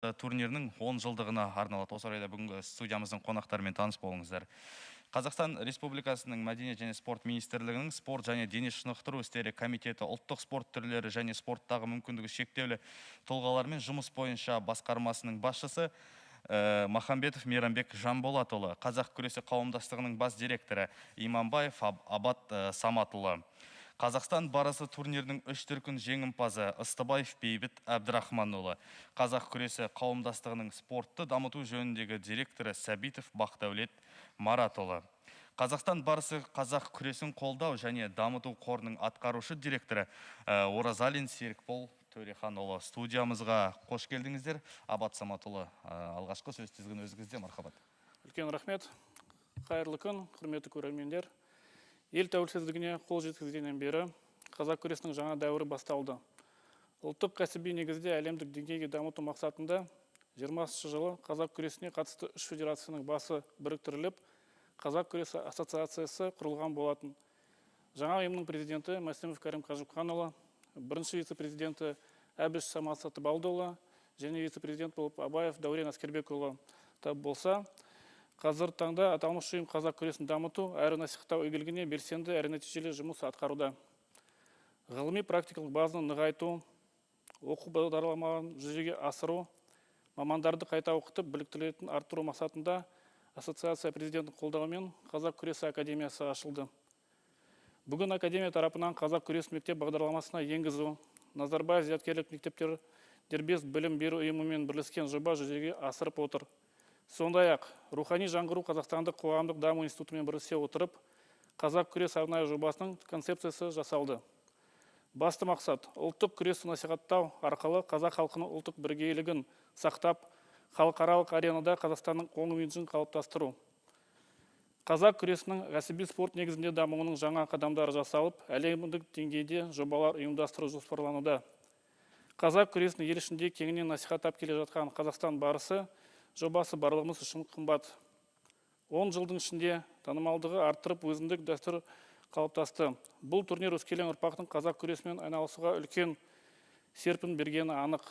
Турнирінің 10 жылдығына арналады. Осы орайда бүгінгі студиямыздың қонақтарымен таныс болыңыздар. Қазақстан Республикасының Мәдениет және спорт министрлігінің спорт және дене шынықтыру істері комитеті ұлттық спорт түрлері және спорттағы мүмкіндігі шектеулі тұлғалармен жұмыс бойынша басқармасының басшысы Махамбетов Мейрамбек Жанболатұлы, Қазақ күресі қауымдастығының бас директоры Иманбаев Абат Саматұлы. Қазақстан барысы турнирінің үш дүркін жеңімпазы Ыстыбаев Бейбіт Әбдірахманұлы, Қазақ күресі қауымдастығының спортты дамыту жөніндегі директоры Сәбитов Бақдәулет Маратұлы. Қазақстан барысы қазақ күресін қолдау және дамыту қорының атқарушы директоры Оразалин Серікбол Төреханұлы. Студиямызға қош келдіңіздер. Абат Саматұлы, алғашқы сөз тізгіні өзіңізде, мархабат. Үлкен рахмет. Қайырлы күн, құрметті көрермендер. Ел тәуелсіздігіне қол жеткізгеннен бері қазақ күресінің жаңа дәуірі басталды. Ұлттық кәсіби негізде әлемдік деңгейге дамыту мақсатында 20 жылы қазақ күресіне қатысты үш федерацияның басы біріктіріліп, Қазақ күресі ассоциациясы құрылған болатын. Жаңа ұйымның президенті Мәсімов Кәрім Қажымқанұлы, бірінші вице-президенті Әбіш Самат Сатыбалдыұлы және вице-президент болып Абаев Дәурен Әскербекұлы тап болса, қазір таңда аталмыш ұйым қазақ күресін дамыту әрі насихаттау игілігіне белсенді әрі нәтижелі жұмыс атқаруда. Ғылыми практикалық базаны нығайту, оқу бағдарламаларын жүзеге асыру, мамандарды қайта оқытып, біліктілігін арттыру мақсатында ассоциация президентінің қолдауымен Қазақ күресі академиясы ашылды. Бүгін академия тарапынан қазақ күрес мектеп бағдарламасына енгізу, Назарбаев зияткерлік мектептері дербес білім беру ұйымымен бірлескен жоба жүзеге асырып отыр. Сондай-ақ, Рухани жаңғыру Қазақстандық қоғамдық даму институтымен бірлесе отырып, Қазақ күрес арнайы жобасының концепциясы жасалды. Басты мақсат ұлттық күресті насихаттау арқылы қазақ халқының ұлттық бірегейлігін сақтап, халықаралық аренада Қазақстанның оң имиджін қалыптастыру. Қазақ күресінің кәсіби спорт негізінде дамуының жаңа қадамдары жасалып, әлемдік деңгейде жобалар ұйымдастыру жоспарлануда. Қазақ күресінің ел ішінде кеңінен насихаттап келе жатқан Қазақстан барысы жобасы барлығымыз үшін қымбат. 10 жылдың ішінде танымалдығы арттырып, өзіндік дәстүр қалыптасты. Бұл турнир өскелең ұрпақтың қазақ күресімен айналысуға үлкен серпін бергені анық.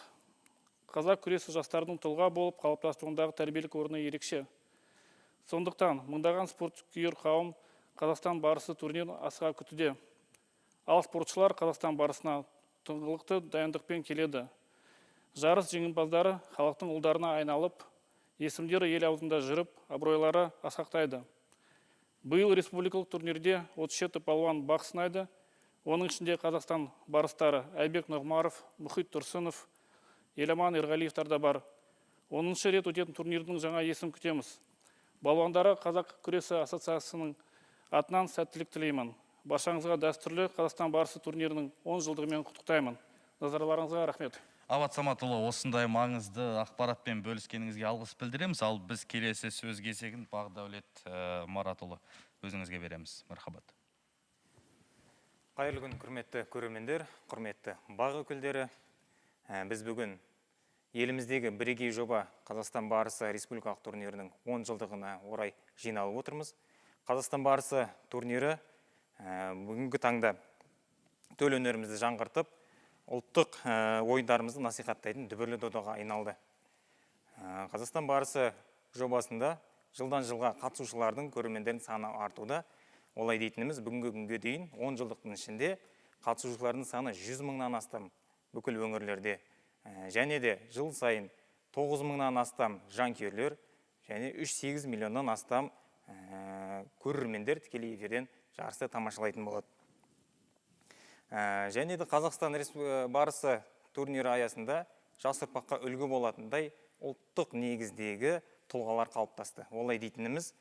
Қазақ күресі жастардың тұлға болып қалыптасуындағы тәрбиелік орны ерекше. Сондықтан мыңдаған спорт сүйер қауым Қазақстан барысы турнирін асыға күтуде. Ал спортшылар Қазақстан барысына тыңғылықты дайындықпен келеді. Жарыс жеңімпаздары халықтың ұлдарына айналып, есімдері ел аузында жүріп, абыройлары асқақтайды. Биыл республикалық турнирде 37 палуан бақ сынайды. Оның ішінде Қазақстан барыстары Айбек Нұғмаров, Мұхит Тұрсынов, Еламан Ерғалиевтар да бар. 10-шы рет өтетін турнирдің жаңа есімін күтеміз. Балуандары Қазақ күресі ассоциациясының атынан сәттілік тілеймін. Баршаңызға дәстүрлі Қазақстан барысы турнирінің 10 жылдығымен құттықтаймын. Назарларыңызға рахмет. Абат Саматұлы, осындай маңызды ақпаратпен бөліскеніңізге алғыс білдіреміз. Ал біз келесі сөз кезегін Бағдәулет Маратұлы өзіңізге береміз. Мархабат. Қайырлы күн, құрметті көрермендер, құрметті бақ өкілдері. Біз бүгін еліміздегі бірегей жоба Қазақстан барысы республикалық турнирінің 10 жылдығына орай жиналып отырмыз. Қазақстан барысы турнирі бүгінгі таңда төл өнерімізді жаңғыртып, ұлттық ойындарымызды насихаттайтын дүбірлі додаға айналды. Қазақстан барысы жобасында жылдан жылға қатысушылардың, көрермендердің саны артуда. Олай дейтініміз, бүгінгі күнге дейін 10 жылдықтың ішінде қатысушылардың саны 100 мыңнан астам бүкіл өңірлерде. Және де жыл сайын 9 мыңнан астам жанкүйерлер және 3,8 миллионнан астам көрермендер тікелей эфирден жарысты тамашалайтын болады. Және де Қазақстан барысы турнирі аясында жас ұрпаққа үлгі болатындай ұлттық негіздегі тұлғалар қалыптасты. Олай дейтініміз,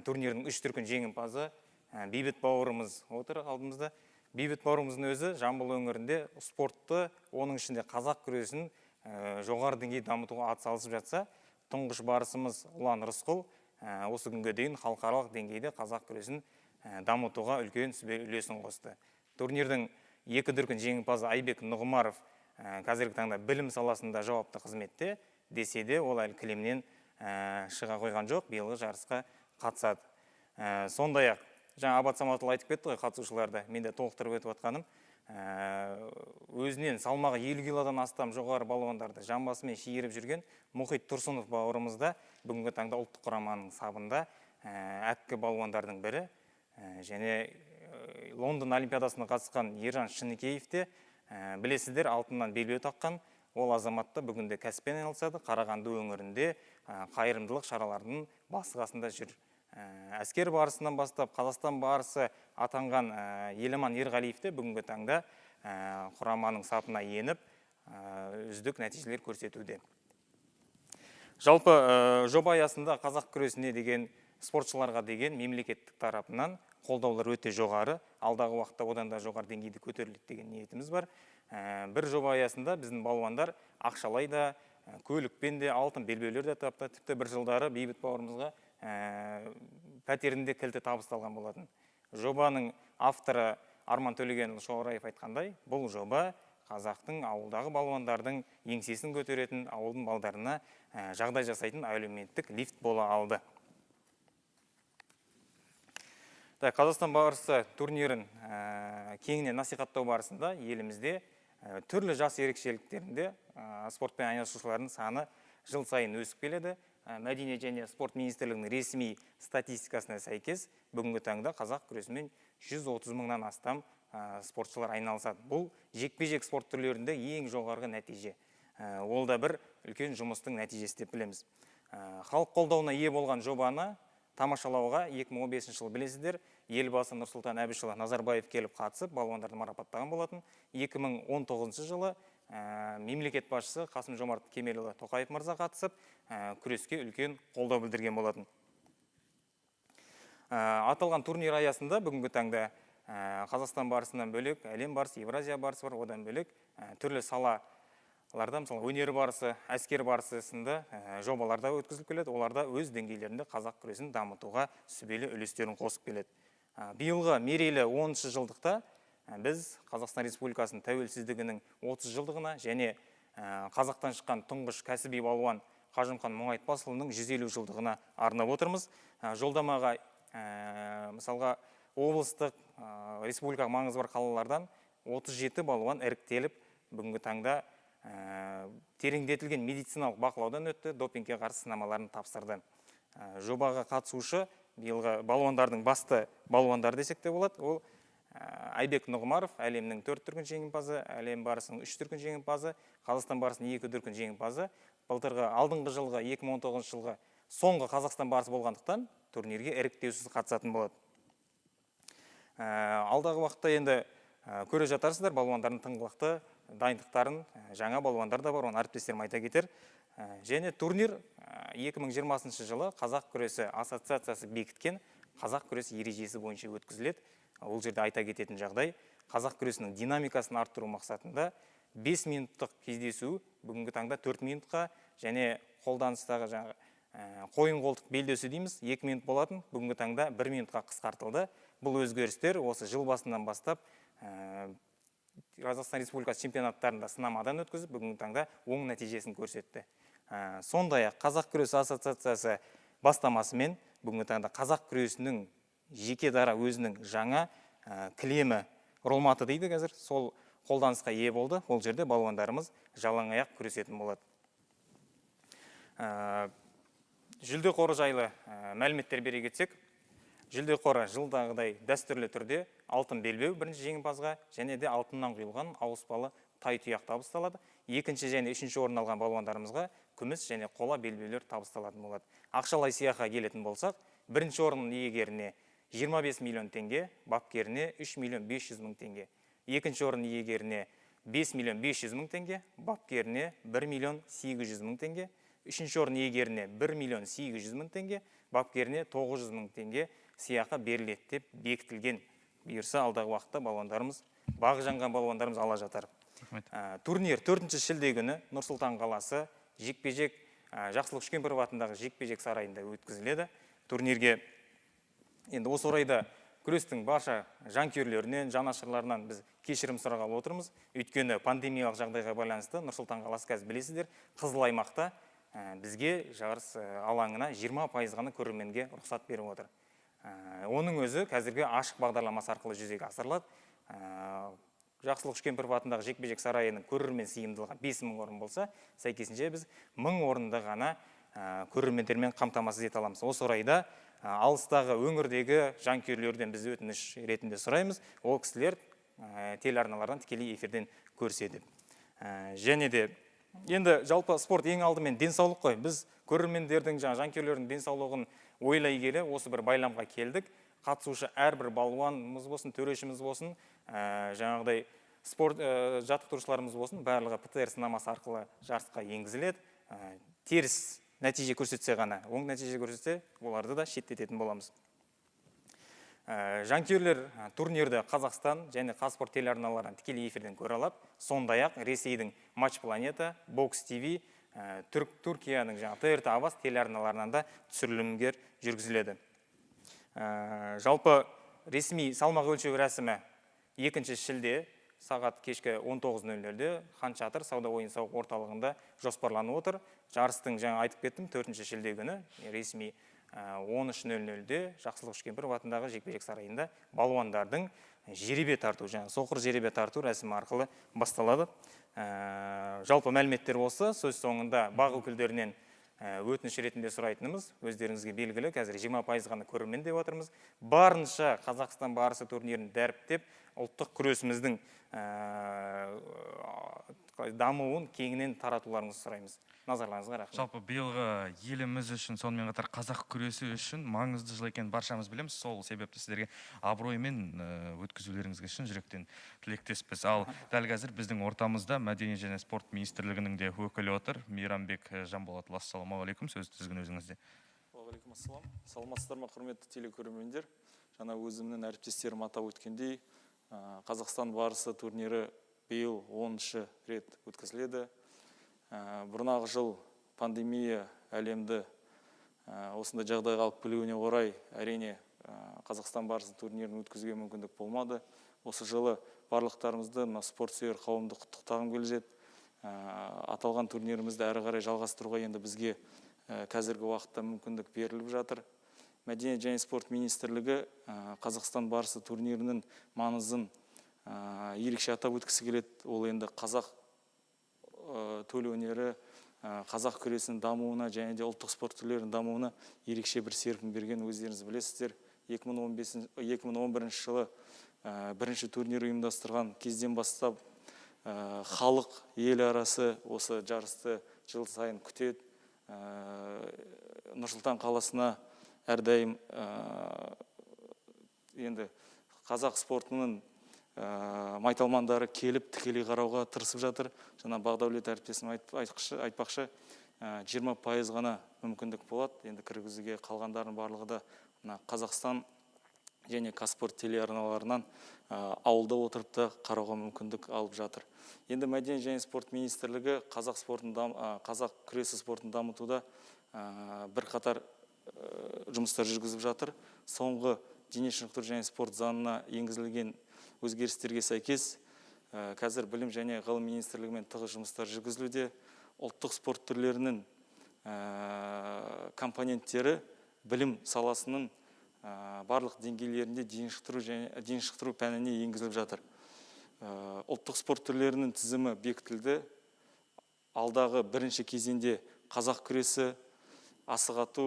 турнирдің үш дүркін жеңімпазы Бейбіт бауырымыз отыр алдымызда. Бейбіт бауырымыздың өзі Жамбыл өңірінде спортты, оның ішінде қазақ күресін жоғары деңгейде дамытуға атсалысып жатса, тұңғыш барысымыз Ұлан Рысқұл осы күнге дейін халықаралық деңгейде қазақ күресін дамытуға үлкен үлесін қосты. Турнирдің екі дүркін жеңімпазы Айбек Нұғымаров қазіргі таңда білім саласында жауапты қызметте, десе де ол әлі кілемнен шыға қойған жоқ, биылғы жарысқа қатысады. Сондай-ақ, жаңа Абат Саматұлы айтып кетті ғой қатысушыларды, мен де толықтырып өтіп отқаным. Өзінен салмағы 50 килодан астам жоғары балуандарды жамбасымен шиіріп жүрген Мұхит Тұрсынов бауырымыз да бүгінгі таңда ұлттық құраманың сабында әккі балуандардың бірі. Және Лондон Олимпиадасына қатысқан Ержан Шыныкеев те, білесіздер, алтыннан белбеу таққан. Ол азаматта бүгінде кәсіппен айналысады, Қарағанды өңірінде қайырымдылық шараларының басы қасында жүр. Әскер барысынан бастап Қазақстан барысы атанған Еламан Ерғалиев те бүгінгі таңда құраманың сапына еніп, үздік нәтижелер көрсетуде. Жалпы жоба аясында қазақ күресіне деген, спортшыларға деген мемлекеттік тарапынан қолдаулар өте жоғары. Алдағы уақытта одан да жоғары деңгейде көтеріледі деген ниетіміз бар. Бір жоба аясында біздің балуандар ақшалай да, көлікпен де, алтын белбеулер де тапты. Тіпті бір жылдары Бейбіт бауырымызға пәтерінде кілті табысталған болатын. Жобаның авторы Арман Төлегенұлы Шоғыраев айтқандай, бұл жоба қазақтың ауылдағы балуандардың еңсесін көтеретін, ауылдың балдарына жағдай жасайтын әлеуметтік лифт бола алды. Қазақстан барысы турнирін кеңінен насихаттау барысында елімізде түрлі жас ерекшеліктерінде спортпен айналысушылардың саны жыл сайын өсіп келеді. Мәдениет және спорт министрлігінің ресми статистикасына сәйкес, бүгінгі таңда қазақ күресімен 130 мыңнан астам спортшылар айналысады. Бұл жекпе-жек спорт түрлерінде ең жоғарғы нәтиже. Ол да бір үлкен жұмыстың нәтижесі деп білеміз. Халық қолдауына ие болған жобаны тамашалауға 2015 жылы білесіздер, елбасы Нұрсұлтан Әбішұлы Назарбаев келіп қатысып, балуандарды марапаттаған болатын. 2019 жылы мемлекет басшысы Қасым-Жомарт Кемелұлы Тоқаев мырза қатысып, күреске үлкен қолдау білдірген болатын. Аталған турнир аясында бүгінгі таңда Қазақстан барысынан бөлек, әлем барысы, Евразия барысы бар, одан бөлек түрлі салаларда, мысалы, өнер барысы, әскер барысы сынды жобаларда өткізіліп келеді. Оларда өз деңгейлерінде қазақ күресін дамытуға сүбелі үлестерін қосып келеді. Биылғы мерейлі 10 жылдықта біз Қазақстан Республикасының тәуелсіздігінің 30 жылдығына және қазақтан шыққан тұңғыш кәсіби балуан Қажымқан Мұңайтпасұлының 150 жылдығына арнап отырмыз. Жолдамаға, мысалға, облыстық, республикалық маңызы бар қалалардан 37 балуан іріктеліп, бүгінгі таңда тереңдетілген медициналық бақылаудан өтті, допингке қарсы сынамаларын тапсырды. Жобаға қатысушы биылғы балуандардың басты балуандары десек те болады. Ол Айбек Нұғымаров, әлемнің 4 дүркін жеңімпазы, әлем барысының 3 дүркін жеңімпазы, Қазақстан барысының 2 дүркін жеңімпазы. Былтырғы алдыңғы жылғы 2019 жылғы соңғы Қазақстан барысы болғандықтан турнирге іріктеусіз қатысатын болады. Алдағы уақытта енді көре жатарсыздар балуандардың тыңғылықты дайындықтарын, жаңа балуандар да бар, оны әріптестерім айта кетер. Және турнир 2020 жылы Қазақ күресі ассоциациясы бекіткен қазақ күресі ережесі бойынша өткізіледі. Ол жерде айта кететін жағдай, қазақ күресінің динамикасын арттыру мақсатында 5 минуттық кездесу бүгінгі таңда 4 минутқа және қолданыстағы жаңағы қойын қолтық белдесу дейміз, 2 минут болатын, бүгінгі таңда 1 минутқа қысқартылды. Бұл өзгерістер осы жыл басынан бастап Қазақстан Республикасы чемпионаттарында сынамадан өткізіп, бүгінгі таңда оң нәтижесін көрсетті. Сондай-ақ Қазақ күресі ассоциациясы бастамасымен бүгінгі таңда қазақ күресінің жеке дара өзінің жаңа кілемі, ролматы дейді қазір, сол қолданысқа ие болды. Ол жерде балуандарымыз жалаң аяқ күресетін болады. Жүлде қоры жайлы мәліметтер бере кетсек, жүлде қоры жылдағыдай дәстүрлі түрде алтын белбеу бірінші жеңімпазға және де алтыннан құйылған ауыспалы тай тұяқ табысталады. Екінші және үшінші орын алған балуандарымызға күміс және қола белбеулер табысталатын болады. Ақшалай сыйақыға келетін болсақ, бірінші орын иегеріне 25 миллион теңге, бапкеріне 3 миллион 500 мың теңге. Екінші орын иегеріне 5 миллион 500 мың теңге, бапкеріне 1 миллион 800 мың теңге. Үшінші орын иегеріне 1 миллион 800 мың теңге, бапкеріне 900 мың теңге сыйақы беріледі деп бекітілген. Бұйырса алдағы уақытта балуандарымыз, бағы жанған балуандарымыз ала жатар. Рахмет. Турнир 4 шілде күні Нұр-Сұлтан қаласы жекпе-жек, Жақсылық Үшкемпіров атындағы жекпе-жек сарайында өткізіледі. Турнирге енді осы орайда күрестің барша жанкүйерлерінен, жанашырларынан біз кешірім сұрағалы отырмыз. Өйткені пандемиялық жағдайға байланысты Нұр-Сұлтан қаласы қазір білесіздер, қызыл аймақта, бізге жарыс алаңына 20% ғана көрерменге рұқсат беріп отыр. Оның өзі қазіргі ашық бағдарламасы арқылы жүзеге асырылады. Жақсылық Үшкемпіров атындағы жекпе-жек сарайының көрермен сыйымдылығы 5000 орын болса, сәйкесінше біз 1000 орынды ғана көрермендермен қамтамасыз ете аламыз. Осы орайда алыстағы өңірдегі жанкүйерлерден біз өтініш ретінде сұраймыз, ол кісілер телеарналардан тікелей эфирден көрсе деп. Және де енді жалпы спорт ең алдымен денсаулық қой. Біз көрермендердің, жанкүйерлердің денсаулығын ойлай келе осы бір байламға келдік. Қатысушы әрбір балуанымыз болсын, төрешіміз болсын, жаңағыдай спорт жаттықтырушыларымыз болсын, барлығы ПТР сынамасы арқылы жарысқа енгізіледі. Теріс нәтиже көрсетсе ғана, оң нәтиже көрсетсе, оларды да шеттететін боламыз. Жанкүйерлер турнирді Қазақстан және Қазспорт телеарналарынан тікелей эфирден көре алады. Сондай-ақ Ресейдің Матч Планета, Бокс ТВ, Түркияның жаңа ТРТ Аваз телеарналарынан да түсірілімдер жүргізіледі. Жалпы ресми салмақ өлшеу рәсімі 2 шілде сағат кешкі 19:00-де Хан Шатыр сауда ойын-сауық орталығында жоспарланып отыр. Жарыстың жаңа айтып кеттім, 4 шілде күні ресми 13:00-де Жақсылық Үшкемпіров атындағы жекпе-жек сарайында балуандардың жеребе тарту, жаңа соқыр жеребе тарту рәсімі арқылы басталады. Жалпы мәліметтер осы. Сөз соңында бақ өкілдерінен өтініш ретінде сұрайтынымыз, өздеріңізге белгілі, қазір 20% ғана көрермен деп отырмыз. Барынша Қазақстан барысы турнирін дәріптеп, ұлттық күресіміздің дамуын кеңінен таратуларыңызды сұраймыз. Назарларыңызға рахмет. Жалпы биылғы еліміз үшін, сонымен қатар қазақ күресі үшін маңызды жыл екенін баршамыз білеміз. Сол себепті сіздерге абыроймен өткізулеріңізге шын жүректен тілектеспіз. Ал дәл қазір біздің ортамызда Мәдениет және спорт министрлігінің де өкілі отыр. Мейрамбек Жанболатұлы, ассалаумағалейкум, сөз тізгіні өзіңізде. Уағалейкум ассалам. Саламатсыздар ма, құрметті телекөрермендер? Жаңа өзімнің әріптестерім атап өткендей, Қазақстан барысы турнирі биыл 10-шы рет өткізіледі. Бұрнағы жыл пандемия әлемді осындай жағдайға алып келуіне орай, әрине, Қазақстан барысы турнирін өткізуге мүмкіндік болмады. Осы жылы барлықтарымызды, мына спорт сүйер қауымды құттықтағым келеді. Аталған турнирімізді әрі қарай жалғастыруға енді бізге қазіргі уақытта мүмкіндік беріліп жатыр. Мәдениет және спорт министрлігі Қазақстан барысы турнирінің маңызын ерекше атап өткісі келеді. Ол енді қазақ төл өнері, қазақ күресінің дамуына және де ұлттық спорт түрлерінің дамуына ерекше бір серпін берген, өздеріңіз білесіздер. 2011 жылы бірінші турнир ұйымдастырған кезден бастап халық, ел арасы осы жарысты жыл сайын күтеді. Нұр-Сұлтан қаласына әрдайым енді қазақ спортының майталмандары келіп тікелей қарауға тырысып жатыр. Жаңа Бағдәулет әріптесім айтпақшы, 20% ғана мүмкіндік болады енді кіргізуге, қалғандарының барлығы да мына Қазақстан және Қазспорт телеарналарынан ауылда отырып та қарауға мүмкіндік алып жатыр. Енді Мәдениет және спорт министрлігі қазақ спортын, қазақ күресі спортын дамытуда бірқатар жұмыстар жүргізіп жатыр. Соңғы дене шынықтыру және спорт заңына енгізілген өзгерістерге сәйкес қазір Білім және ғылым министрлігімен тығыз жұмыстар жүргізілуде. Ұлттық спорт түрлерінің компоненттері білім саласының барлық деңгейлерінде дене шынықтыру және дене шынықтыру пәніне енгізіліп жатыр. Ұлттық спорт түрлерінің тізімі бекітілді. Алдағы бірінші кезеңде қазақ күресі, асық ату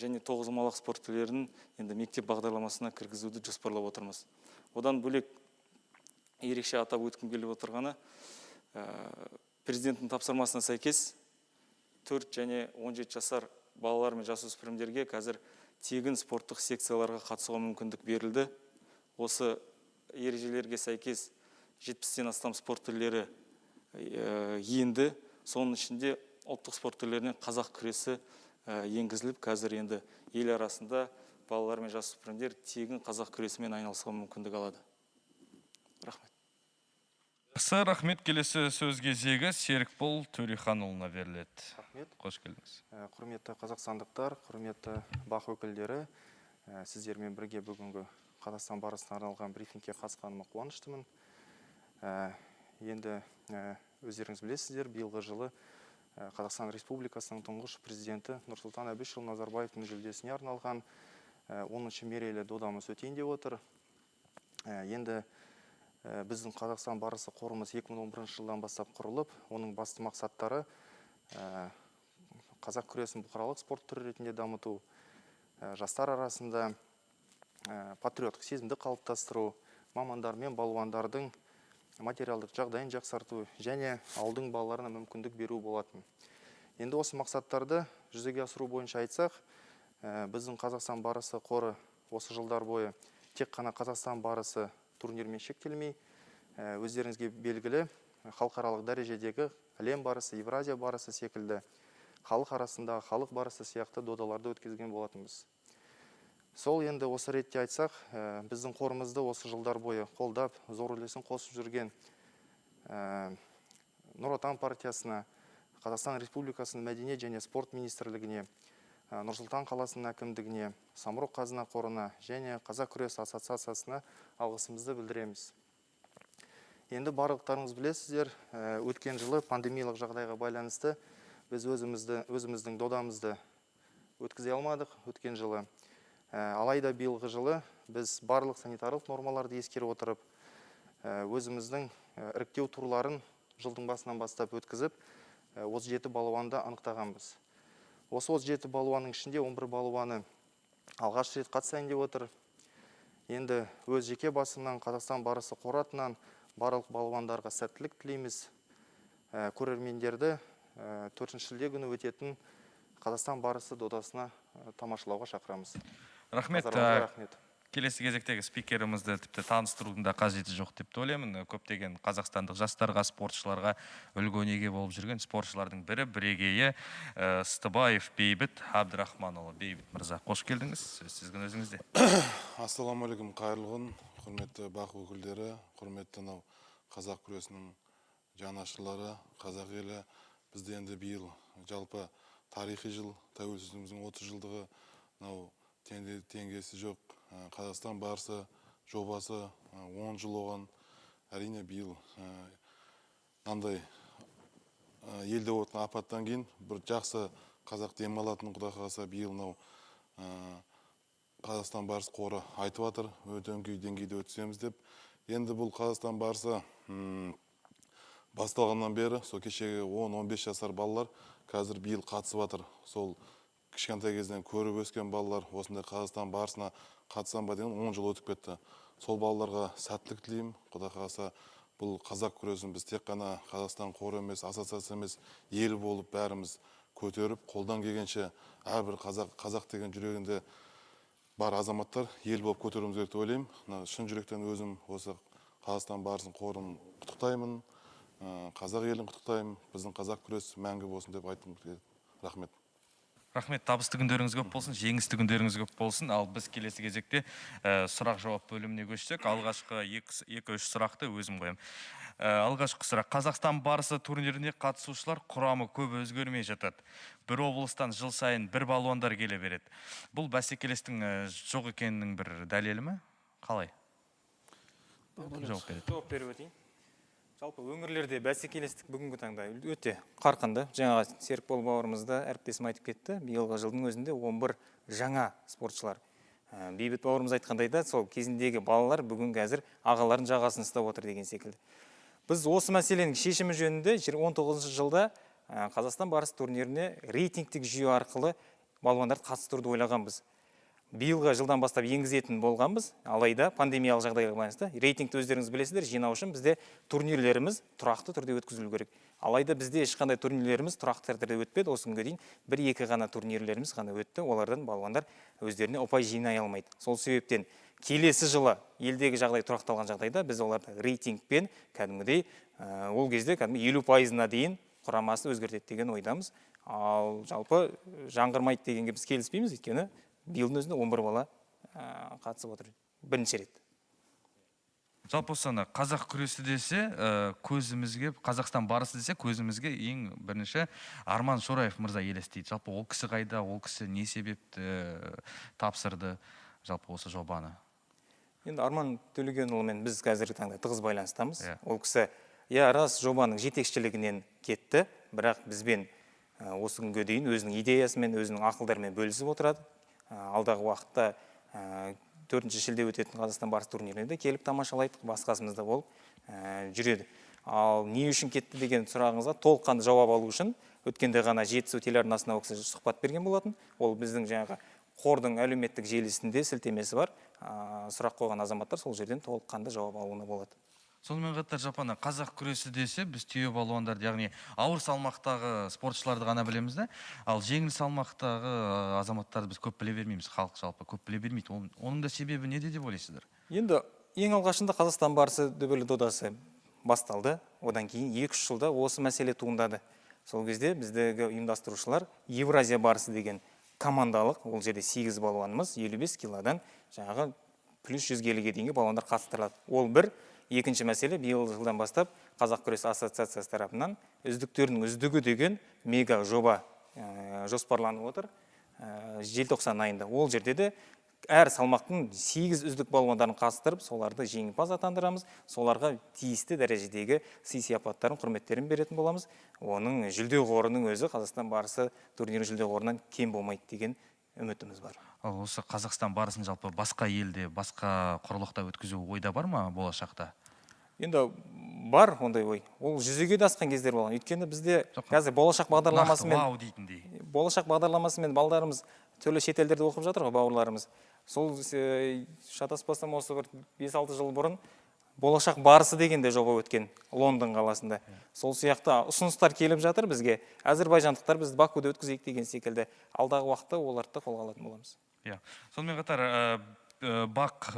және тоғызқұмалақ спорт түрлерін енді мектеп бағдарламасына кіргізуді жоспарлап отырмыз. Одан бөлек ерекше атап өткім келіп отырғаны, президенттің тапсырмасына сәйкес 4 және 17 жасар балалар мен жасөспірімдерге қазір тегін спорттық секцияларға қатысуға мүмкіндік берілді. Осы ережелерге сәйкес 70-тен астам спорт түрлері енді, соның ішінде ұлттық спорт түрлерінен қазақ күресі енгізіліп, қазір енді ел арасында балалар мен жасөспірімдер тегін қазақ күресімен айналысуға мүмкіндік алады. Рахмет. Жақсы, рахмет. Келесі сөз кезегі Серікбол Төреханұлына беріледі. Рахмет. Қош келдіңіз. Құрметті қазақстандықтар, құрметті бақ өкілдері, сіздермен бірге бүгінгі Қазақстан барысына арналған брифингке қатысқаныма қуаныштымын. Енді өздеріңіз білесіздер, биылғы жылы Қазақстан Республикасының тұңғыш президенті Нұрсұлтан Әбішұлы Назарбаевтың жүлдесіне арналған 10-шы мерейлі додамыз өтейін деп отыр. Енді Біздің Қазақстан барысы қорымыз 2011 жылдан бастап құрылып, оның басты мақсаттары қазақ күресін бұқаралық спорт түрі ретінде дамыту, жастар арасында патриоттық сезімді қалыптастыру, мамандар мен балуандардың материалдық жағдайын жақсарту және ауылдың балаларына мүмкіндік беру болатын. Енді осы мақсаттарды жүзеге асыру бойынша айтсақ, біздің Қазақстан барысы қоры осы жылдар бойы тек қана Қазақстан барысы турнирмен шектелмей, өздеріңізге белгілі халықаралық дәрежедегі әлем барысы, Евразия барысы секілді халық арасындағы халық барысы сияқты додаларды өткізген болатынбыз. Сол енді осы ретте айтсақ, біздің қорымызды осы жылдар бойы қолдап, зор үлесін қосып жүрген Нұр Отан партиясына, Қазақстан Республикасының Мәдениет және спорт министрлігіне, Нұр-Сұлтан қаласының әкімдігіне, Самұрық қазына қорына және Қазақ күресі ассоциациясына алғысымызды білдіреміз. Енді барлықтарыңыз білесіздер, өткен жылы пандемиялық жағдайға байланысты біз өзіміздің додамызды өткізе алмадық өткен жылы. Алайда биылғы жылы біз барлық санитарлық нормаларды ескере отырып, өзіміздің іріктеу турларын жылдың басынан бастап өткізіп, 37 балуанды анықтағанбыз. Осы 37 балуанның ішінде 11 балуаны алғаш рет қатысайын деп отыр. Енді өз жеке басымнан Қазақстан барысы қоры атынан барлық балуандарға сәттілік тілейміз. Көрермендерді 4 шілде күні өтетін Қазақстан барысы додасына тамашалауға шақырамыз. Рахмет. Рахмет. Келесі кезектегі спикерімізді тіпті таныстырудың да қажеті жоқ деп ойлаймын. Көптеген қазақстандық жастарға, спортшыларға үлгі өнеге болып жүрген спортшылардың бірі, бірегейі Ыстыбаев Бейбіт Абдрахманұлы. Бейбіт мырза, қош келдіңіз. Сөз сіздің өзіңізде. Ассалаумағалейкум, қайырлы күн, құрметті бақ өкілдері, құрметті мынау қазақ күресінің жанашырлары, қазақ елі. Бізде енді биыл жалпы тарихи жыл, тәуелсіздігіміздің 30 жылдығы, мынау теңгесі жоқ Қазақстан барысы жобасы 10 жыл оған. Әрине биыл мынандай елде болған апаттан кейін бір жақсы қазақ демалатын, Құдай қаласа биыл мынау Қазақстан барысы қоры айтып жатыр, өте өңкей деңгейде өткіземіз деп. Енді бұл Қазақстан барысы басталғаннан бері сол кешегі 10-15 жасар балалар қазір биыл қатысып жатыр. Сол кішкентай кезден көріп өскен балалар осындай Қазақстан барысына қатысам ба деген 10 жыл өтіп кетті. Сол балаларға сәттілік тілеймін. Құдай қаласа бұл қазақ күресін біз тек қана Қазақстан қоры емес, ассоциация емес, ел болып бәріміз көтеріп, қолдан келгенше әрбір қазақ, қазақ деген жүрегінде бар азаматтар ел болып көтеруіміз керек деп ойлаймын. Мына шын жүректен өзім осы Қазақстан барысын қорын құттықтаймын, қазақ елін құттықтаймын. Біздің қазақ күресі мәңгі болсын деп айтқым келеді. Рахмет. Рахмет, табысты күндеріңіз көп болсын, жеңісті күндеріңіз көп болсын. Ал біз келесі кезекте сұрақ-жауап бөліміне көшсек, алғашқы екі-үш сұрақты өзім қоямын. Алғашқы сұрақ. Қазақстан барысы турниріне қатысушылар құрамы көп өзгермей жатады. Бір облыстан жыл сайын бір балуандар келе береді. Бұл бәсекелестің жоқ екенінің бір дәлелі ме? Қалай? Жауап береді. Жауап беріп өтейін. Жалпы өңірлерде бәсекелестік бүгінгі таңда өте қарқынды. Жаңағы Серікбол бауырымыз да әріптесім айтып кетті. Биылғы жылдың өзінде 11 жаңа спортшылар. Бейбіт бауырымыз айтқандай да, сол кезіндегі балалар бүгін қазір ағаларын жағасын ұстап отыр деген секілді. Біз осы мәселенің шешімі жөнінде 19 жылда Қазақстан барысы турниріне рейтингтік жүйе арқылы балуандарды қатыстыруды ойлағанбыз. Биылғы жылдан бастап енгізетін болғанбыз, алайда пандемиялық жағдайға байланысты рейтингті өздеріңіз білесіздер, жинау үшін бізде турнирлеріміз тұрақты түрде өткізілу керек. Алайда бізде ешқандай турнирлеріміз тұрақты түрде өтпеді. Осы күнге дейін бір-екі ғана турнирлеріміз ғана өтті. Олардан балуандар өздеріне ұпай жинай алмайды. Сол себептен келесі жылы елдегі жағдай тұрақталған жағдайда біз оларды рейтингпен кәдімгідей, ол кезде кәдімгі 50%-на дейін құрамасын өзгертеді деген ойдамыз. Ал жалпы жаңғырмайды дегенге біз келіспейміз, өйткені биылдың өзінде 11 бала қатысып отыр бірінші рет. Жалпы осыны қазақ күресі десе, көзімізге, Қазақстан барысы десе, көзімізге ең бірінші Арман Шораев мырза елестейді. Жалпы ол кісі қайда, ол кісі не себепті тапсырды жалпы осы жобаны? Енді Арман Төлегенұлымен біз қазіргі таңда тығыз байланыстамыз. Ол кісі, иә, рас жобаның жетекшілігінен кетті, бірақ бізбен осы күнге дейін өзінің идеясымен, өзінің ақылдарымен бөлісіп отырады. Алдағы уақытта 4 шілде өтетін Қазақстан барысы турниріне де келіп тамашалайды, бас қасымызда болып жүреді. Ал не үшін кетті деген сұрағыңызға толыққанды жауап алу үшін өткенде ғана Жетісу телеарнасына ол кісі сұхбат берген болатын. Ол біздің жаңағы қордың әлеуметтік желісінде сілтемесі бар. Сұрақ қойған азаматтар сол жерден толыққанды жауап алуына болады. Сонымен қатар, Жапана, қазақ күресі десе, біз түйе балуандарды, яғни ауыр салмақтағы спортшыларды ғана білеміз да. Ал жеңіл салмақтағы азаматтарды біз көп біле бермейміз, халық жалпы көп біле бермейді. Оның да себебі неде деп ойлайсыздар? Енді ең алғашында Қазақстан барысы дүбірлі додасы басталды. Одан кейін 2-3 жылда осы мәселе туындады. Сол кезде біздегі ұйымдастырушылар Евразия барысы деген командалық, ол жерде 8 балуанымыз 55 килодан жаңағы плюс 100 келіге дейінгі балуандар қатыстырылады. Ол бір. Екінші мәселе, биыл жылдан бастап Қазақ күресі ассоциациясы тарапынан үздіктердің үздігі деген мега жоба жоспарланып отыр. Желтоқсан айында ол жерде де әр салмақтың 8 үздік балуандарын қатыстырып, соларды жеңімпаз атандырамыз, соларға тиісті дәрежедегі сый-сияпаттарын, құрметтерін беретін боламыз. Оның жүлде қорының өзі Қазақстан барысы турнирінің жүлде қорынан кем болмайды деген үмітіміз бар. Ал осы Қазақстан барысын жалпы басқа елде, басқа құрлықта өткізу ойда бар ма болашақта? Енді бар ондай ой. Ол жүзеге де асқан кездер болған. Өйткені бізде қазір болашақ бағдарламасымен нақты вау дейтіндей. Болашақ бағдарламасымен балдарымыз түрлі шетелдерде оқып жатыр ғой, бауырларымыз. Сол шатаспасам, осы бір 5-6 жыл бұрын болашақ барысы деген де жоба өткен Лондон қаласында. Сол сияқты ұсыныстар келіп жатыр бізге. Әзірбайжандықтар бізді Бакуде өткізейік деген секілді. Алдағы уақытта оларды да қолға алатын боламыз. Иә. Сонымен қатар бақ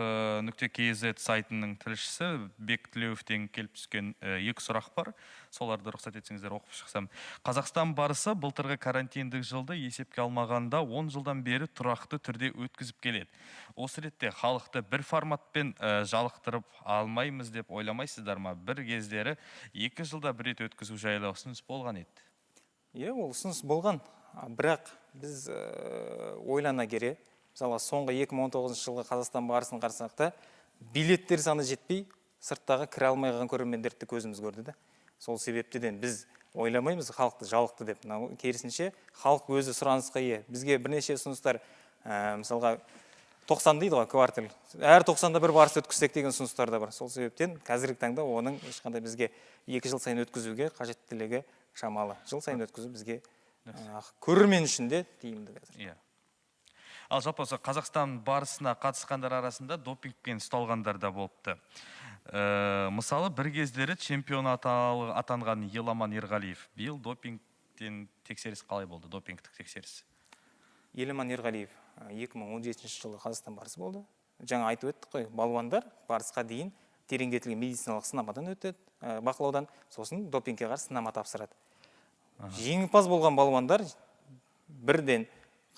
нүкте kz сайтының тілшісі Бек Тілеуовтен келіп түскен екі сұрақ бар. Соларды рұқсат етсеңіздер оқып шықсам. Қазақстан барысы былтырғы карантиндік жылды есепке алмағанда 10 жылдан бері тұрақты түрде өткізіп келеді. Осы ретте халықты бір форматпен жалықтырып алмаймыз деп ойламайсыздар ма? Бір кездері 2 жылда бір рет өткізу жайлы ұсыныс болған еді. Иә, ол ұсыныс болған. Бірақ біз ойлана келе, мысалы, соңғы 2019 жылғы Қазақстан барысын қарасақ та, билеттер саны жетпей, сырттағы кіре алмай қалған көрермендерді көзіміз көрді да. Сол себептен біз ойламаймыз халықты жалықты деп. Мынау керісінше халық өзі сұранысқа ие. Бізге бірнеше ұсыныстар, мысалға 90 дейді ғой, квартал. Әр 90-да бір барыс өткізсек деген ұсыныстар да бар. Сол себептен қазіргі таңда оның ешқандай бізге 2 жыл сайын өткізуге қажеттілігі шамалы. Жыл сайын өткізу бізге көрермен үшін де тиімді қазір. Иә. Ал жалпы осы Қазақстан барысына қатысқандар арасында допингпен ұсталғандар да болыпты. Мысалы, бір кездері чемпион атанған Еламан Ерғалиев биыл допингтен тексеріс қалай болды, допингтік тексеріс? Еламан Ерғалиев 2017 жылы Қазақстан барысы болды. Жаңа айтып өттік қой, балуандар барысқа дейін тереңдетілген медициналық сынамадан өтеді, бақылаудан, сосын допингке қарсы сынама тапсырады. Жеңімпаз болған балуандар бірден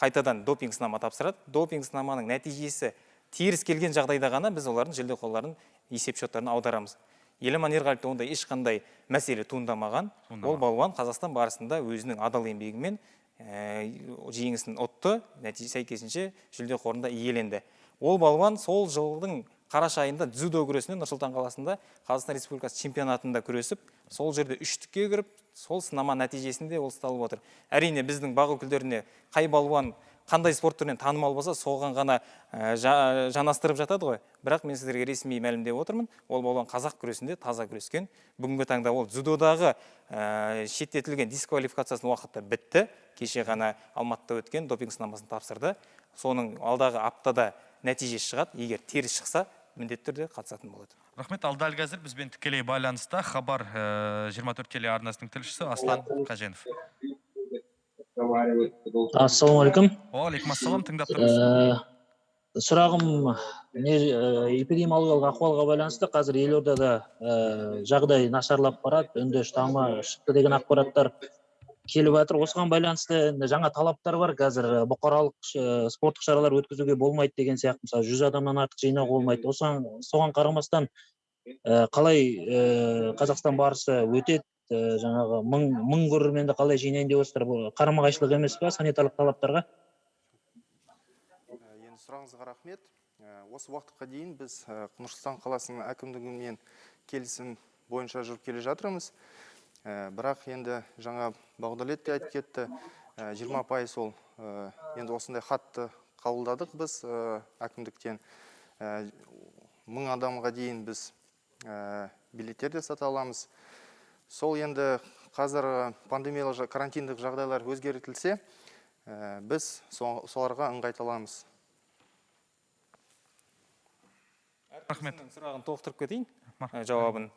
қайтадан допинг сынама тапсырады. Допинг сынаманың нәтижесі теріс келген жағдайда ғана біз олардың жүлде қорларын есеп счеттарына аударамыз. Еламан Ерғалиевте ондай ешқандай мәселе туындамаған. Ол балуан Қазақстан барысында өзінің адал еңбегімен жеңісін ұтты, нәтиже сәйкесінше жүлде қорында иеленді. Ол балуан сол жылдың қараша айында дзюдо күресінен Нұр-Сұлтан қаласында Қазақстан Республикасы чемпионатында күресіп, сол жерде үштікке кіріп, сол сынама нәтижесінде ол ұсталып отыр. Әрине, біздің бақ өкілдеріне қай балуан қандай спорт түрінен танымал болса, соған ғана жанастырып жатады ғой. Бірақ мен сіздерге ресми мәлімдеп отырмын, ол балуан қазақ күресінде таза күрескен. Бүгінгі таңда ол дзюдодағы шеттетілген дисквалификациясының уақыты бітті. Кеше ғана Алматыда өткен допинг сынамасын тапсырды. Соның алдағы аптада нәтиже шығады. Егер теріс шықса, міндетті түрде қатысатын болады. Рахмет. Ал дәл қазір бізбен тікелей байланыста Хабар 24 телеарнасының тілшісі Аслан Қаженов. Ассалаумағалейкум. Уағалейкум ассалам, тыңдап тұрмыз. Сұрағым не, эпидемиологиялық ахуалға байланысты қазір елордада жағдай нашарлап барады, үнді штаммы шықты деген ақпараттар келіп жатыр. Осыған байланысты енді жаңа талаптар бар қазір, бұқаралық спорттық шаралар өткізуге болмайды деген сияқты, мысалы 100 адамнан артық жинауға болмайды. Соған қарамастан, қалай Қазақстан барысы өтеді, жаңағы мың көрерменді қалай жинайын деп отырсыздар? Бұл қарама-қайшылық емес пе санитарлық талаптарға? Енді сұрағыңызға рахмет. Осы уақытқа дейін біз Нұр-Сұлтан қаласының әкімдігімен келісім бойынша жүріп келе жатырмыз. Бірақ енді жаңа Бағдәулет те айтып кетті, 20% ол, енді осындай хатты қабылдадық біз әкімдіктен. 1000 адамға дейін біз билеттер де сата аламыз. Сол енді қазір пандемиялық карантиндік жағдайлар өзгертілсе, біз соларға ыңғайталамыз. Рахмет. Сұрағын толықтырып кетейін, жауабын.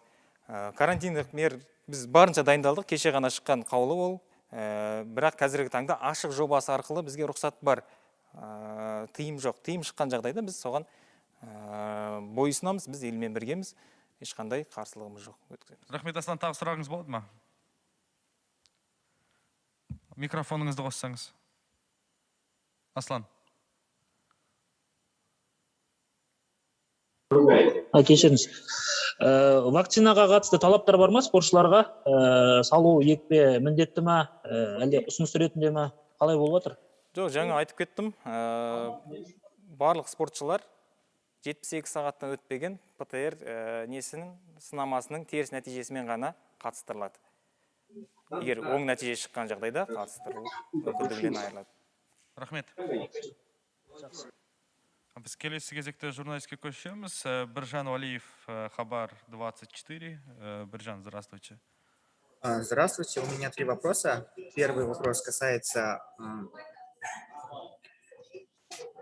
Карантиндік мер біз барынша дайындалдық, кеше ғана шыққан қаулы ол. Бірақ қазіргі таңда ашық жобасы арқылы бізге рұқсат бар, тыйым жоқ. Тыйым шыққан жағдайда біз соған бойұсынамыз, біз елмен біргеміз, ешқандай қарсылығымыз жоқ. Өткіземіз. Рахмет, Аслан, тағы сұрағыңыз болады ма? Микрофоныңызды қоссаңыз. Аслан. Кешіріңіз. Вакцинаға қатысты талаптар бар ма спортшыларға? Салу екпе міндетті ма, әлде ұсыныс ретінде ма? Қалай болып жатыр? Жоқ, жаңа айтып кеттім. Барлық спортшылар 72 сағаттан өтпеген ПТР несінің сынамасының теріс нәтижесімен ғана қатыстырылады. Егер оң нәтиже шыққан жағдайда қатыстырылу мүмкіндігінен айырылады. Рахмет. Біз келесі кезекте журналистке көшеміз. Біржан Уалиев, Хабар 24. Біржан, здравствуйте. Здравствуйте, у меня 3 вопроса. Первый вопрос касается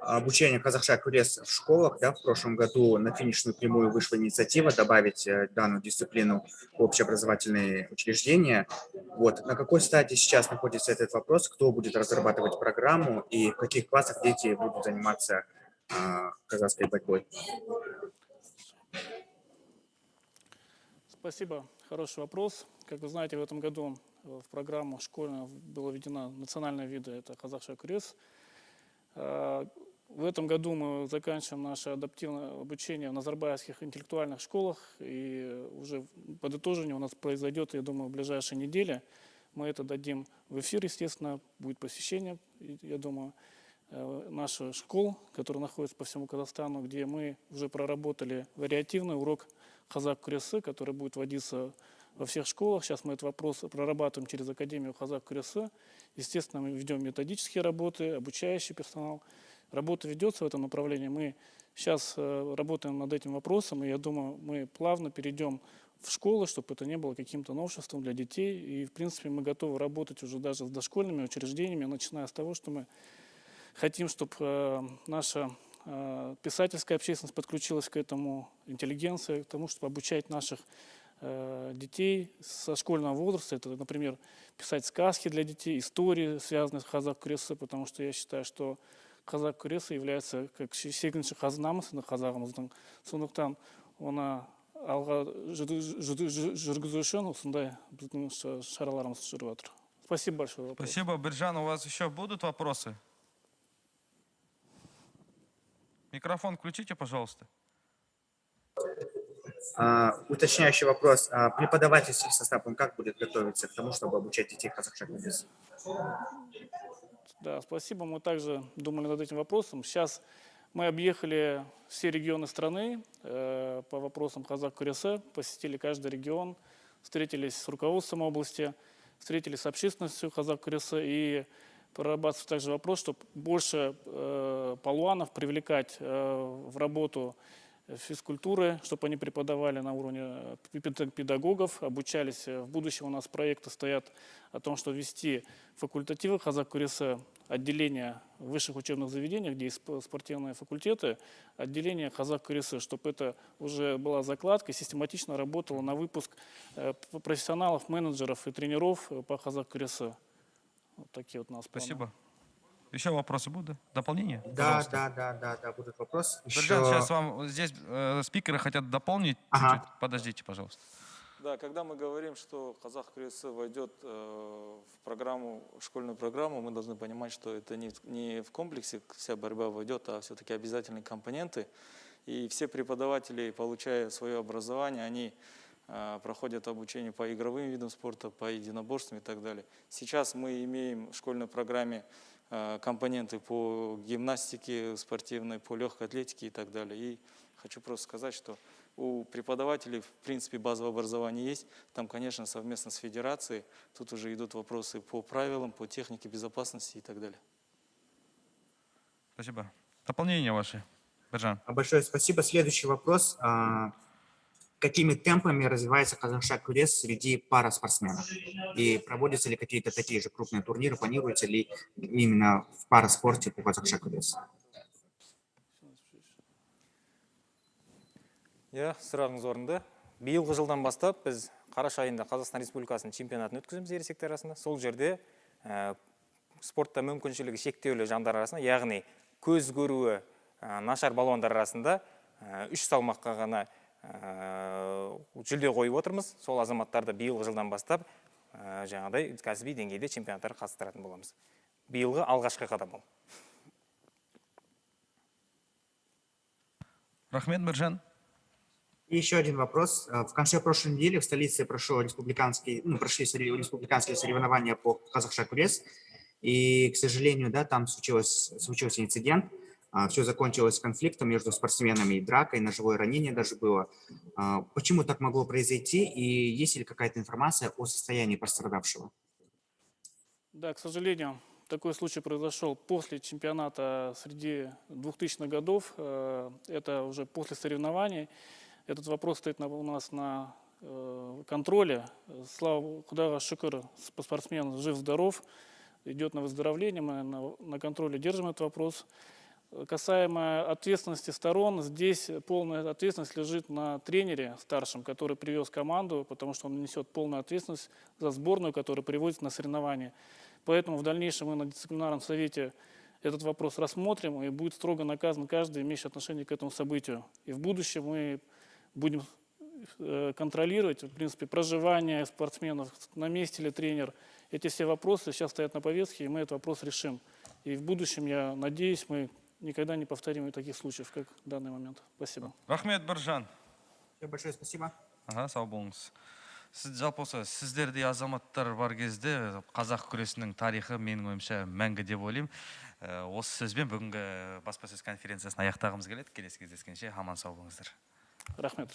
обучения қазақша күрес в школах. Да, в прошлом году на финишную прямую вышла инициатива добавить данную дисциплину в общеобразовательные учреждения. Вот. На какой стадии сейчас находится этот вопрос? Кто будет разрабатывать программу и в каких классах дети будут заниматься казахской борьбой? Спасибо. Хороший вопрос. Как вы знаете, в этом году в программу школьную была введена национальная вида, это қазақша күрес. В этом году мы заканчиваем наше адаптивное обучение в назарбаевских интеллектуальных школах, и уже подытожение у нас произойдет, я думаю, в ближайшие недели. Мы это дадим в эфир, естественно, будет посещение, я думаю, наших школ, которые находятся по всему Казахстану, где мы уже проработали вариативный урок қазақ күресі, который будет вводиться во всех школах. Сейчас мы этот вопрос прорабатываем через Академию қазақ күресі. Естественно, мы ведем методические работы, обучающий персонал. Работа ведется в этом направлении. Мы сейчас работаем над этим вопросом, и я думаю, мы плавно перейдем в школы, чтобы это не было каким-то новшеством для детей. И, в принципе, мы готовы работать уже даже с дошкольными учреждениями, начиная с того, что мы хотим, чтобы наша писательская общественность подключилась к этому, интеллигенция, к тому, чтобы обучать наших детей со школьного возраста. Это, например, писать сказки для детей, истории, связанные с қазақ күресі, потому что я считаю, что қазақ күресі является как сегізінші қазынамыз қазағымыздың. Сондықтан оны алға жүргізу үшін осындай біздің шараларымыз жүріп жатыр. Спасибо большое. Спасибо, Біржан. У вас еще будут вопросы? Микрофон включите, пожалуйста. Уточняющий вопрос. Преподавательский состав, он как будет готовиться к тому, чтобы обучать детей қазақша күрес? Да, спасибо. Мы также думали над этим вопросом. Сейчас мы объехали все регионы страны по вопросам қазақ күресі, посетили каждый регион, встретились с руководством области, встретились с общественностью қазақ күресі и прорабатывается также вопрос, чтобы больше палуанов привлекать в работу физкультуры, чтобы они преподавали на уровне педагогов, обучались. В будущем у нас проекты стоят о том, что вести факультативы қазақ күресі, отделения в высших учебных заведениях, где есть спортивные факультеты, отделение қазақ күресі, чтобы это уже была закладка, систематично работала на выпуск профессионалов, менеджеров и тренеров по қазақ күресі. Вот такие вот у нас планы. Спасибо. Еще вопросы будут? Дополнение? Да, да, будут вопросы. Біржан, сейчас вам здесь спикеры хотят дополнить. Ага. Чуть-чуть. Подождите, пожалуйста. Да, когда мы говорим, что қазақ күресі войдет в программу, в школьную программу, мы должны понимать, что это не в комплексе вся борьба войдет, а все-таки обязательные компоненты. И все преподаватели, получая свое образование, они проходят обучение по игровым видам спорта, по единоборствам и так далее. Сейчас мы имеем в школьной программе компоненты по гимнастике спортивной, по легкой атлетике и так далее. И хочу просто сказать, что у преподавателей, в принципе, базовое образование есть. Там, конечно, совместно с федерацией тут уже идут вопросы по правилам, по технике безопасности и так далее. Спасибо. Дополнение ваши. Біржан. Большое спасибо. Следующий вопрос. Какими темпами развивается қазақша күрес среди параспортсменов? И проводятся ли какие-то такие же крупные турниры, планируются ли именно в параспорте по қазақша күрес? Иә, сұрағыңыз орынды. Биылғы жылдан бастап біз қараша айында Қазақстан Республикасының чемпионатын өткіземіз ересектер арасында. Сол жерде спортта мүмкіншілігі шектеулі жандар арасында, яғни көз көруі нашар балуандар арасында үш салмаққа ғана жүлде қойып отырмыз. Сол азаматтарды биылғы жылдан бастап жаңағыдай кәсіби деңгейде чемпионаттарға қатыстыратын боламыз. Биылғы алғашқы қадам ол. Рахмет, Біржан. И еще один вопрос. В конце прошлой недели в столице ну, прошли республиканские соревнования по қазақша күрес. И, к сожалению, да, там случился инцидент. Все закончилось конфликтом между спортсменами и дракой, ножевое ранение даже было. Почему так могло произойти и есть ли какая-то информация о состоянии пострадавшего? Да, к сожалению, такой случай произошел после чемпионата среди 2000-х годов. Это уже после соревнований. Этот вопрос стоит у нас на контроле. Слава Құдайға шүкір, спортсмен жив-здоров, идет на выздоровление, мы на контроле держим этот вопрос. Касаемо ответственности сторон, здесь полная ответственность лежит на тренере старшем, который привез команду, потому что он несет полную ответственность за сборную, которая приводит на соревнования. Поэтому в дальнейшем мы на дисциплинарном совете этот вопрос рассмотрим, и будет строго наказан каждый, имеющий отношение к этому событию. И в будущем мы будем контролировать, в принципе, проживание спортсменов, на месте ли тренер. Эти все вопросы сейчас стоят на повестке, и мы этот вопрос решим. И в будущем, я надеюсь, мы никогда не повторим таких случаев, как в данный момент. Спасибо. Рахмет, Біржан. Большое спасибо. Аха, сау болыңыз. Сіз жалпы осы сіздердей азаматтар бар кезде қазақ күресінің тарихы, менің ойымша, мәңгі деп ойлаймын. Осы сөзбен бүгінгі баспасөз конференциясын аяқтағымыз келеді. Келесі кездескенше аман сау болыңыздар. Рахмет.